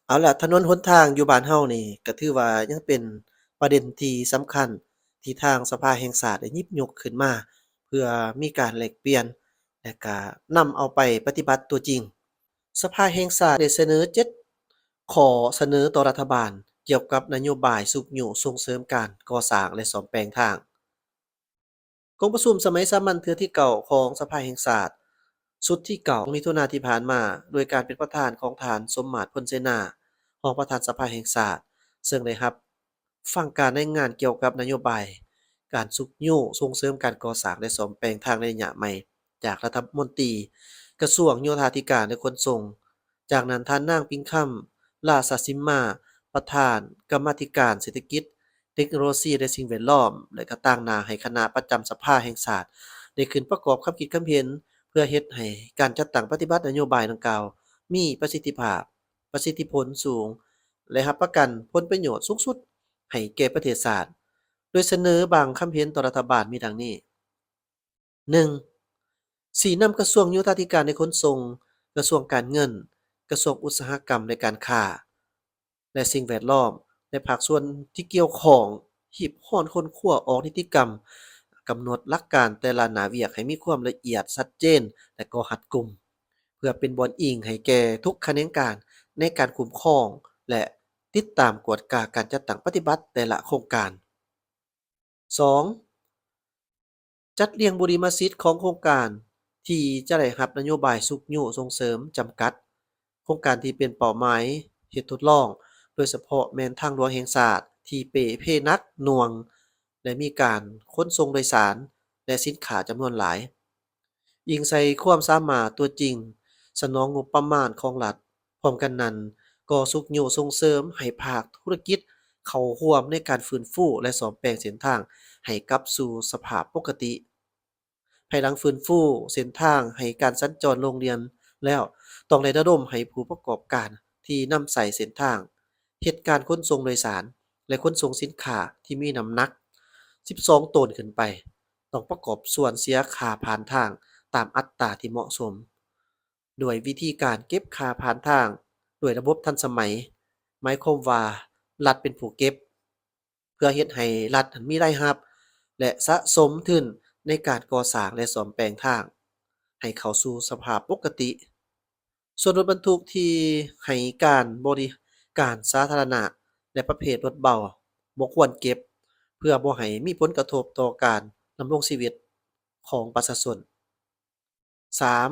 ເອົາລະ ຖະໜົນຫົນທາງຢູ່ບ້ານເຮົານີ້ ກໍຖືວ່າຍັງເປັນປະເດັນທີ່ສຳຄັນ ທີ່ທາງສະພາແຫ່ງຊາດໄດ້ຫຍິບຍົກຂຶ້ນມາ ເພື່ອມີການແລກປ່ຽນ ແລະ ກະນຳເອົາໄປປະຕິບັດຕົວຈິງ. ສະພາແຫ່ງຊາດໄດ້ສະເໜີເຈັດຂໍ້ສະເໜີຕໍ່ລັດຖະບານ ກ່ຽວກັບນະໂຍບາຍຊຸກຍູ້ສົ່ງເສີມການກໍ່ສ້າງ ແລະ ສ້ອມແປງທາງ. ກອງປະຊຸມສະໄໝສາມັນເທື່ອທີເກົ້າຂອງສະພາແຫ່ງຊາດ ຊຸດທີເກົ້າ ມິຖຸນາທີ່ຜ່ານມາ ໂດຍການເປັນປະທານຂອງທ່ານ ສົມມາດ ພົນເສນາ ຮອງປະທານສະພາແຫ່ງຊາດ, ເຊິ່ງໄດ້ຮັບຟັງການລາຍງານກ່ຽວກັບນະໂຍບາຍການຊຸກຍູ້ສົ່ງເສີມການກໍ່ສ້າງ ແລະ ສ້ອມແປງທາງໃນໄລຍະໃໝ່ ຈາກລັດຖະມົນຕີກະຊວງໂຍທາທິການ ແລະ ຂົນສົ່ງ. ຈາກນັ້ນ ທ່ານນາງ ປິງຄຳ ລາຊະສິມມາ ປະທານກຳມາທິການເສດຖະກິດ, ເຕັກໂນໂລຊີ ແລະ ສິ່ງແວດລ້ອມ ແລະ ກໍຕາງໜ້າໃຫ້ຄະນະປະຈຳສະພາແຫ່ງຊາດ ໄດ້ຂຶ້ນປະກອບຄຳຄິດຄຳເຫັນ ເພື່ອເຮັດໃຫ້ການຈັດຕັ້ງປະຕິບັດນະໂຍບາຍດັ່ງກ່າວມີປະສິດທິພາບ, ປະສິດທິຜົນສູງ ແລະ ຮັບປະກັນຜົນປະໂຫຍດສູງສຸດໃຫ້ແກ່ປະເທດຊາດ, ໂດຍສະເໜີບາງຄຳເຫັນຕໍ່ລັດຖະບານມີດັ່ງນີ້. ໜຶ່ງ, ຊີ້ນຳກະຊວງໂຍທາທິການ ແລະ ຂົນສົ່ງ, ກະຊວງການເງິນ, ກະຊວງອຸດສາຫະກຳ ແລະ ການຄ້າ ແລະ ສິ່ງແວດລ້ອມ ແລະ ພາກສ່ວນທີ່ກ່ຽວຂ້ອງ ຮີບຮ້ອນຄົ້ນຄວ້າອອກນິຕິກຳ, ກຳນົດຫຼັກການແຕ່ລະໜ້າວຽກໃຫ້ມີຄວາມລະອຽດຊັດເຈນ ແລະ ກໍຮັດກຸມ ເພື່ອເປັນບ່ອນອີງໃຫ້ແກ່ທຸກຂະແໜງການໃນການຄຸ້ມຄອງ ແລະ ຕິດຕາມກວດກາການຈັດຕັ້ງປະຕິບັດແຕ່ລະໂຄງການ. ສອງ, ຈັດລຽງບຸລິມະສິດຂອງໂຄງການທີ່ຈະໄດ້ຮັບນະໂຍບາຍຊຸກຍູ້ສົ່ງເສີມຈຳກັດ, ໂຄງການທີ່ເປັນເປົ້າໝາຍເຮັດທົດລອງ, ໂດຍສະເພາະແມ່ນທາງຫຼວງແຫ່ງຊາດທີ່ເປ່ເພໜັກໜ່ວງ ແລະ ມີການຂົນສົ່ງໂດຍສານ ແລະ ສິນຄ້າຈຳນວນຫຼາຍ. ອີງໃສ່ຄວາມສາມາດຕົວຈິງ ສະໜອງງົບປະມານຂອງລັດ. ພ້ອມກັນນັ້ນ, ກໍຊຸກຍູ້ສົ່ງເສີມໃຫ້ພາກທຸລະກິດເຂົ້າຮ່ວມໃນການຟື້ນຟູ ແລະ ສ້ອມແປງເສັ້ນທາງໃຫ້ກັບສູ່ສະພາບປົກກະຕິ. ພາຍຫຼັງຟື້ນຟູເສັ້ນທາງໃຫ້ການສັນຈອນໂລງລຽນແລ້ວ, ຕ້ອງໄດ້ລະດົມໃຫ້ຜູ້ປະກອບການທີ່ນຳໃຊ້ເສັ້ນທາງ ເຮັດການຂົນສົ່ງໂດຍສານ ແລະ ຂົນສົ່ງສິນຄ້າທີ່ມີນ້ຳໜັກສິບສອງໂຕນຂຶ້ນໄປ ຕ້ອງປະກອບສ່ວນເສຍຄ່າຜ່ານທາງຕາມອັດຕາທີ່ເໝາະສົມ, ດ້ວຍວິທີການເກັບຄ່າຜ່ານທາງດ້ວຍລະບົບທັນສະໄໝ, ໝາຍຄວາມວ່າລັດເປັນຜູ້ເກັບ ເພື່ອເຮັດໃຫ້ລັດນັ້ນມີລາຍຮັບ ແລະ ສະສົມທຶນໃນການກໍ່ສ້າງ ແລະ ສ້ອມແປງທາງໃຫ້ເຂົ້າສູ່ສະພາບປົກກະຕິ. ສ່ວນລົດບັນທຸກທີ່ໃຫ້ການບໍລິການສາທາລະນະ ແລະ ປະເພດລົດເບົາ ບໍ່ຄວນເກັບ ເພື່ອບໍ່ໃຫ້ມີຜົນກະທົບຕໍ່ການດຳລົງຊີວິດຂອງປະຊາຊົນ. ສາມ,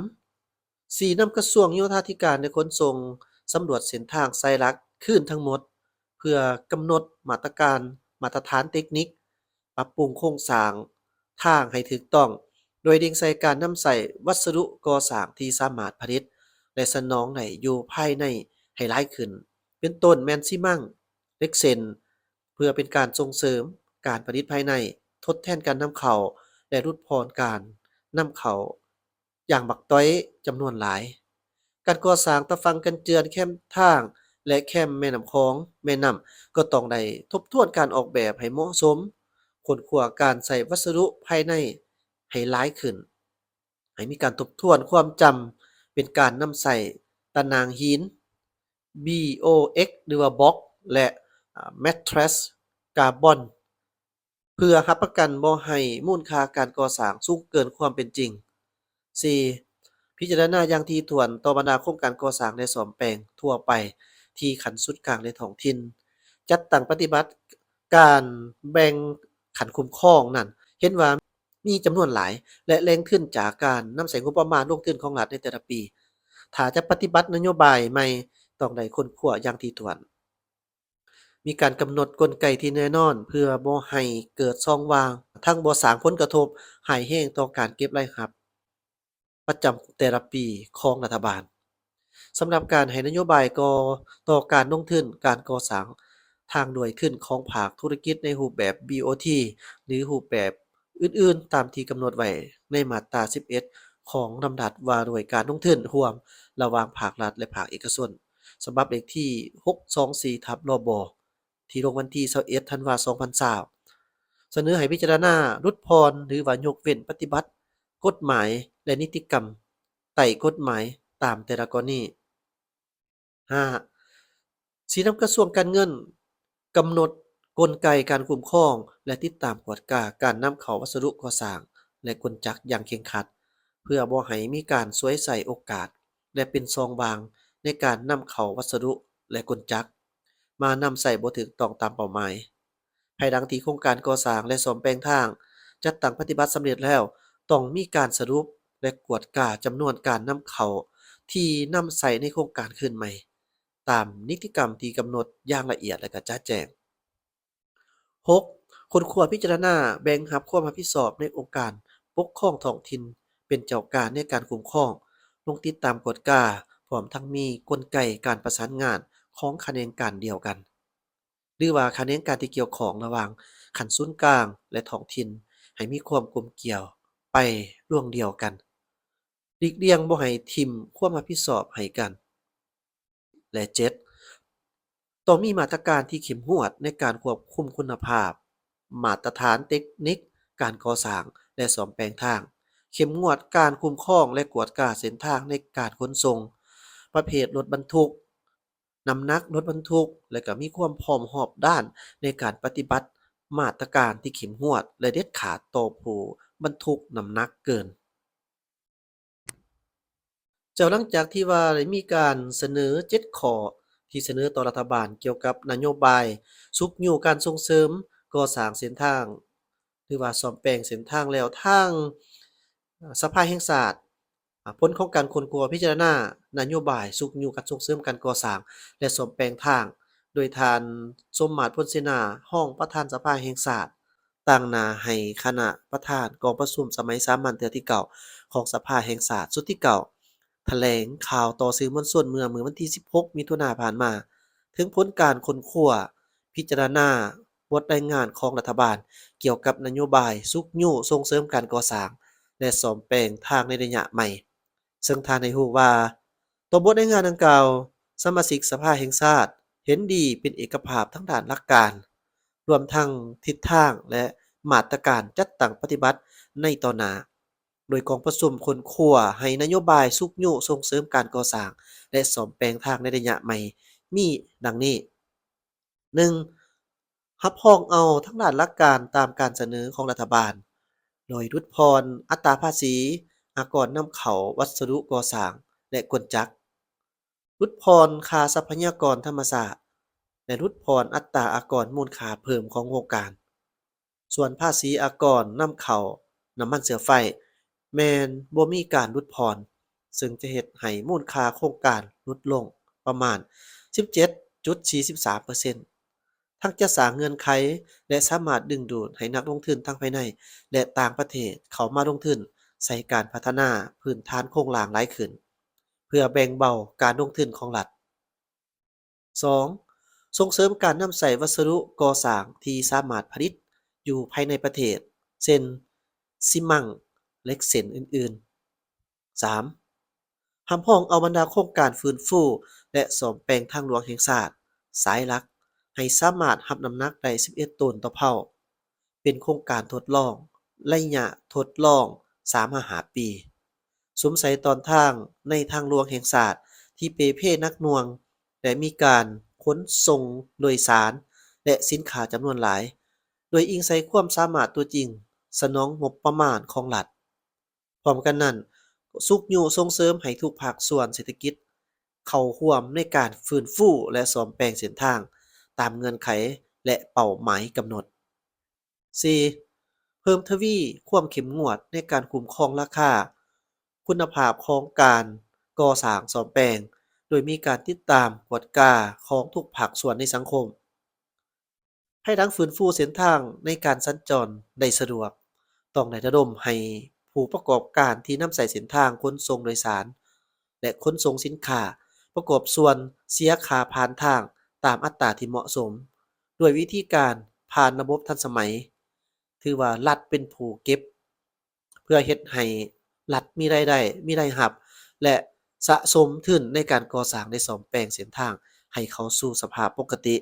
ຊີ້ນຳກະຊວງໂຍທາທິການ ແລະ ຂົນສົ່ງສຳຫຼວດເສັ້ນທາງສາຍຫຼັກຄືນທັງໝົດ ເພື່ອກຳນົດມາດຕະການ ມາດຕະຖານເຕັກນິກ, ປັບປຸງໂຄງສ້າງທາງໃຫ້ຖືກຕ້ອງ, ໂດຍເລັ່ງໃສ່ການນຳໃຊ້ວັດສະດຸກໍ່ສ້າງທີ່ສາມາດຜະລິດ ແລະ ສະໜອງໄດ້ຢູ່ພາຍໃນໃຫ້ຫຼາຍຂຶ້ນ, ເປັນຕົ້ນແມ່ນຊີມັງ, ເຫຼັກເສັ້ນ, ເພື່ອເປັນການສົ່ງເສີມການຜະລິດພາຍໃນ, ທົດແທນການນຳເຂົ້າ ແລະ ຫຼຸດຜ່ອນການນຳເຂົ້າ ຢ່າງບັກຕ້ອຍຈຳນວນຫຼາຍ. ການກໍ່ສ້າງຕາຝັ່ງກັນເຈື່ອນແຄມທາງ ແລະ ແຄມແມ່ນ້ຳຂອງ, ແມ່ນ້ຳ ກໍຕ້ອງໄດ້ທົບທວນການອອກແບບໃຫ້ເໝາະສົມ, ຄົ້ນຄວ້າການໃຊ້ວັດສະດຸພາຍໃນໃຫ້ຫຼາຍຂຶ້ນ, ໃຫ້ມີການທົບທວນຄວາມຈຳເປັນການນຳໃຊ້ຕາໜ່າງຫີນ ບີໂອເອັກ ຫຼືວ່າບລັອກ ແລະ ແມັດເທຣສກາບອນ ເພື່ອຮັບປະກັນບໍ່ໃຫ້ມູນຄ່າການກໍ່ສ້າງສູງເກີນຄວາມເປັນຈິງ. ສີ່, ພິຈາລະນາຢ່າງຖີ່ຖ້ວນຕໍ່ບັນດາໂຄງການກໍ່ສ້າງ ແລະ ສ້ອມແປງທົ່ວໄປທີ່ຂັ້ນສູນກາງ ແລະ ທ້ອງຖິ່ນ. ຈັດຕັ້ງປະຕິບັດການແບ່ງຂັ້ນຄຸ້ມຄອງນັ້ນ ເຫັນວ່າມີຈຳນວນຫຼາຍ ແລະ ແຫຼ່ງທຶນຈາກການນຳໃຊ້ງົບປະມານລົງທຶນຂອງລັດໃນແຕ່ລະປີ. ຖ້າຈະປະຕິບັດນະໂຍບາຍໃໝ່ ຕ້ອງໄດ້ຄົ້ນຄວ້າຢ່າງຖີ່ຖ້ວນ. ມີການກຳນົດກົນໄກທີ່ແນ່ນອນ ເພື່ອບໍ່ໃຫ້ເກີດຊ່ອງວ່າງ, ທັງບໍ່ສ້າງຜົນກະທົບຮ້າຍແຮງຕໍ່ການເກັບລາຍຮັບປະຈຳແຕ່ລະປີຂອງລັດຖະບານ. ສຳລັບການໃຫ້ນະໂຍບາຍກໍຕໍ່ການລົງທຶນການກໍ່ສ້າງທາງດ້ວຍທຶນຂອງພາກທຸລະກິດໃນຮູບແບບ ບີໂອທີ ຫຼື ຮູບແບບ ອື່ນໆ ຕາມທີ່ກຳນົດໄວ້ໃນມາດຕາສິບເອັດ ຂອງລຳດັດວ່າດ້ວຍການລົງທຶນຮ່ວມລະຫວ່າງພາກລັດ ແລະ ພາກເອກະຊົນ ສະບັບເລກທີຫົກສອງສີ່ ທັບ ລບ ທີ່ລົງວັນທີຊາວເອັດ ທັນວາ ສອງພັນຊາວ ສະເໜີໃຫ້ພິຈາລະນາຫຼຸດຜ່ອນ ຫຼືວ່າຍົກເວັ້ນປະຕິບັດກົດໝາຍ ແລະ ນິຕິກຳໃຕ້ກົດໝາຍຕາມແຕ່ລະກໍລະນີ. ຫ້າ, ສີ່ ນຳກະຊວງການເງິນກຳນົດກົນໄກການຄຸ້ມຄອງ ແລະ ຕິດຕາມກວດກາການນຳເຂົ້າວັດສະດຸກໍ່ສ້າງ ແລະ ກົນຈັກຢ່າງເຄັ່ງຄັດ ເພື່ອບໍ່ໃຫ້ມີການສວຍໃຊ້ໂອກາດ ແລະ ເປັນຊ່ອງວ່າງໃນການນຳເຂົ້າວັດສະດຸ ແລະ ກົນຈັກ ມານຳໃຊ້ບໍ່ຖືກຕ້ອງຕາມເປົ້າໝາຍ. ພາຍຫຼັງທີ່ໂຄງການກໍ່ສ້າງ ແລະ ສ້ອມແປງທາງ ຈັດຕັ້ງປະຕິບັດສຳເລັດແລ້ວ, ຕ້ອງມີການສະຫຼຸບ ແລະ ກວດກາຈຳນວນການນຳເຂົ້າທີ່ນຳໃຊ້ໃນໂຄງການຄືນໃໝ່ ຕາມນິຕິກຳທີ່ກຳນົດຢ່າງລະອຽດ ແລະ ກະຈະແຈ້ງ. ຫົກ ຄົ້ນຄວ້າພິຈາລະນາແບ່ງຮັບຄວາມຮັບຜິດຊອບໃນອົງການປົກຄອງທ້ອງຖິ່ນເປັນເຈົ້າການໃນການຄຸ້ມຄອງ, ລົງຕິດຕາມກວດກາ, ພ້ອມທັງມີກົນໄກການປະສານງານຂອງຂະແໜງການດຽວກັນ ຫຼືວ່າຂະແໜງການທີ່ກ່ຽວຂ້ອງລະຫວ່າງຂັ້ນສູນກາງ ແລະ ທ້ອງຖິ່ນ ໃຫ້ມີຄວາມກົມກຽວໄປລວງດຽວກັນ, ຫຼີກລ່ຽງບໍ່ໃຫ້ຖິ້ມຄວາມຮັບຜິດຊອບໃຫ້ກັນ. ແລະ ເຈັດ ຕ້ອງມີມາດຕະການທີ່ເຂັ້ມງວດໃນການຄວບຄຸມຄຸນນະພາບ, ມາດຕະຖານເຕັກນິກການກໍ່ສ້າງ ແລະ ສ້ອມແປງທາງ, ເຂັ້ມງວດການຄຸ້ມຄອງ ແລະ ກວດກາເສັ້ນທາງໃນການຂົນສົ່ງ, ປະເພດລົດບັນທຸກ, ນ້ຳໜັກລົດບັນທຸກ ແລະ ກະມີຄວາມພ້ອມຮອບດ້ານໃນການປະຕິບັດມາດຕະການທີ່ເຂັ້ມງວດ ແລະ ເດັດຂາດຕໍ່ຜູ້ບັນທຸກນ້ຳໜັກເກີນ. ເຈົ້າ ຫຼັງຈາກທີ່ວ່າໄດ້ມີການສະເໜີເຈັດຂໍ້ທີ່ສະເໜີຕໍ່ລັດຖະບານກ່ຽວກັບນະໂຍບາຍຊຸກຍູ້ການສົ່ງເສີມກໍ່ສ້າງເສັ້ນທາງ ຫຼືວ່າສ້ອມແປງເສັ້ນທາງແລ້ວ, ທາງສະພາແຫ່ງຊາດ ອາ ຜົນຂອງການຄົ້ນຄວ້າພິຈາລະນານະໂຍບາຍຊຸກຍູ້ການສົ່ງເສີມການກໍ່ສ້າງ ແລະ ສ້ອມແປງທາງ ໂດຍທ່ານ ສົມມາດ ພົນເສນາ ຮອງປະທານສະພາແຫ່ງຊາດ ຕາງໜ້າໃຫ້ຄະນະປະທານກອງປະຊຸມສະໄໝສາມັນເທື່ອທີເກົ້າ ຂອງສະພາແຫ່ງຊາດຊຸດທີເກົ້າ ຖະແຫຼງຂ່າວຕໍ່ສື່ມວນຊົນເມື່ອມື້ວັນທີສິບຫົກ ມິຖຸນາຜ່ານມາ ເຖິງຜົນການຄົ້ນຄວ້າ ພິຈາລະນາບົດລາຍງານຂອງລັດຖະບານກ່ຽວກັບນະໂຍບາຍຊຸກຍູ້ສົ່ງເສີມການກໍ່ສ້າງ ແລະ ສ້ອມແປງທາງໃນໄລຍະໃໝ່, ເຊິ່ງທ່ານໃຫ້ຮູ້ວ່າ ຕໍ່ບົດລາຍງານດັ່ງກ່າວ, ສະມາຊິກສະພາແຫ່ງຊາດເຫັນດີເປັນເອກະພາບທາງດ້ານຫຼັກການ, ລວມທັງທິດທາງ ແລະ ມາດຕະການຈັດຕັ້ງປະຕິບັດໃນຕໍ່ໜ້າ. ໂດຍກອງປະຊຸມຄົ້ນຄວ້າໃຫ້ນະໂຍບາຍຊຸກຍູ້ສົ່ງເສີມການກໍ່ສ້າງ ແລະ ສ້ອມແປງທາງໃນໄລຍະໃໝ່ມີດັ່ງນີ້: ໜຶ່ງ ຮັບຮອງເອົາທັງດ້ານຫຼັກການຕາມການສະເໜີຂອງລັດຖະບານ ໂດຍຫຼຸດຜ່ອນອັດຕາພາສີອາກອນນຳເຂົ້າວັດສະດຸກໍ່ສ້າງ ແລະ ກົນຈັກ, ຫຼຸດຜ່ອນຄ່າຊັບພະຍາກອນທຳມະຊາດ ແລະ ຫຼຸດຜ່ອນອັດຕາອາກອນມູນຄ່າເພີ່ມຂອງໂຄງການ. ສ່ວນພາສີອາກອນນຳເຂົ້ານ້ຳມັນເຊື້ອໄຟແມ່ນບໍ່ມີການຫຼຸດຜ່ອນ, ເຊິ່ງຈະເຮັດໃຫ້ມູນຄ່າໂຄງການຫຼຸດລົງປະມານສິບເຈັດຈຸດສີ່ສິບສາມເປີເຊັນ, ທັງຈະສ້າງເງື່ອນໄຂ ແລະ ສາມາດດຶງດູດໃຫ້ນັກລົງທຶນທັງພາຍໃນ ແລະ ຕ່າງປະເທດເຂົ້າມາລົງທຶນໃສ່ການພັດທະນາພື້ນຖານໂຄງລ່າງຫຼາຍຂຶ້ນ ເພື່ອແບ່ງເບົາການລົງທຶນຂອງລັດ. ສອງ ສົ່ງເສີມການນຳໃຊ້ວັດສະດຸກໍ່ສ້າງທີ່ສາມາດຜະລິດຢູ່ພາຍໃນປະເທດ ເຊັ່ນ ຊີມັງ, ເຫຼັກເສັ້ນອື່ນໆ. ສາມ ຮັບຮອງເອົາບັນດາໂຄງການຟື້ນຟູ ແລະ ສ້ອມແປງທາງຫຼວງແຫ່ງຊາດສາຍຫຼັກ ໃຫ້ສາມາດຮັບນ້ຳໜັກໄດ້ສິບເອັດໂຕນຕໍ່ເພົາ. ເປັນໂຄງການທົດລອງ ໄລຍະທົດລອງສາມຫາຫ້າປີ, ສຸມໃສ່ຕອນທາງໃນທາງຫຼວງແຫ່ງຊາດທີ່ເປ່ເພໜັກໜ່ວງ ແລະ ມີການຂົນສົ່ງໂດຍສານ ແລະ ສິນຄ້າຈຳນວນຫຼາຍ, ໂດຍອີງໃສ່ຄວາມສາມາດຕົວຈິງສະໜອງງົບປະມານຂອງລັດ. ພ້ອມກັນນັ້ນ, ຊຸກຍູ້ສົ່ງເສີມໃຫ້ທຸກພາກສ່ວນເສດຖະກິດເຂົ້າຮ່ວມໃນການຟື້ນຟູ ແລະ ສ້ອມແປງເສັ້ນທາງຕາມເງື່ອນໄຂ ແລະ ເປົ້າໝາຍກຳນົດ. ສີ່ ເພີ່ມທະວີຄວາມເຂັ້ມງວດໃນການຄຸ້ມຄອງລາຄາຄຸນນະພາບຂອງການກໍ່ສ້າງສ້ອມແປງ ໂດຍມີການຕິດຕາມກວດກາຂອງທຸກພາກສ່ວນໃນສັງຄົມ. ພາຍຫຼັງຟື້ນຟູເສັ້ນທາງໃນການສັນຈອນໄດ້ສະດວກ, ຕ້ອງໄດ້ລະດົມໃຫ້ຜູ້ປະກອບການທີ່ນຳໃຊ້ເສັ້ນທາງຂົນສົ່ງໂດຍສານ ແລະ ຂົນສົ່ງສິນຄ້າ ປະກອບສ່ວນເສຍຄ່າຜ່ານທາງຕາມອັດຕາທີ່ເໝາະສົມ ດ້ວຍວິທີການຜ່ານລະບົບທັນສະໄໝ, ຖືວ່າລັດເປັນຜູ້ເກັບ ເພື່ອເຮັດໃຫ້ລັດມີລາຍໄດ້, ມີລາຍຮັບ ແລະ ສະສົມທຶນໃນການກໍ່ສ້າງ ແລະ ສ້ອມແປງເສັ້ນທາງໃຫ້ເຂົ້າສູ່ສະພາບປົກກະຕິ.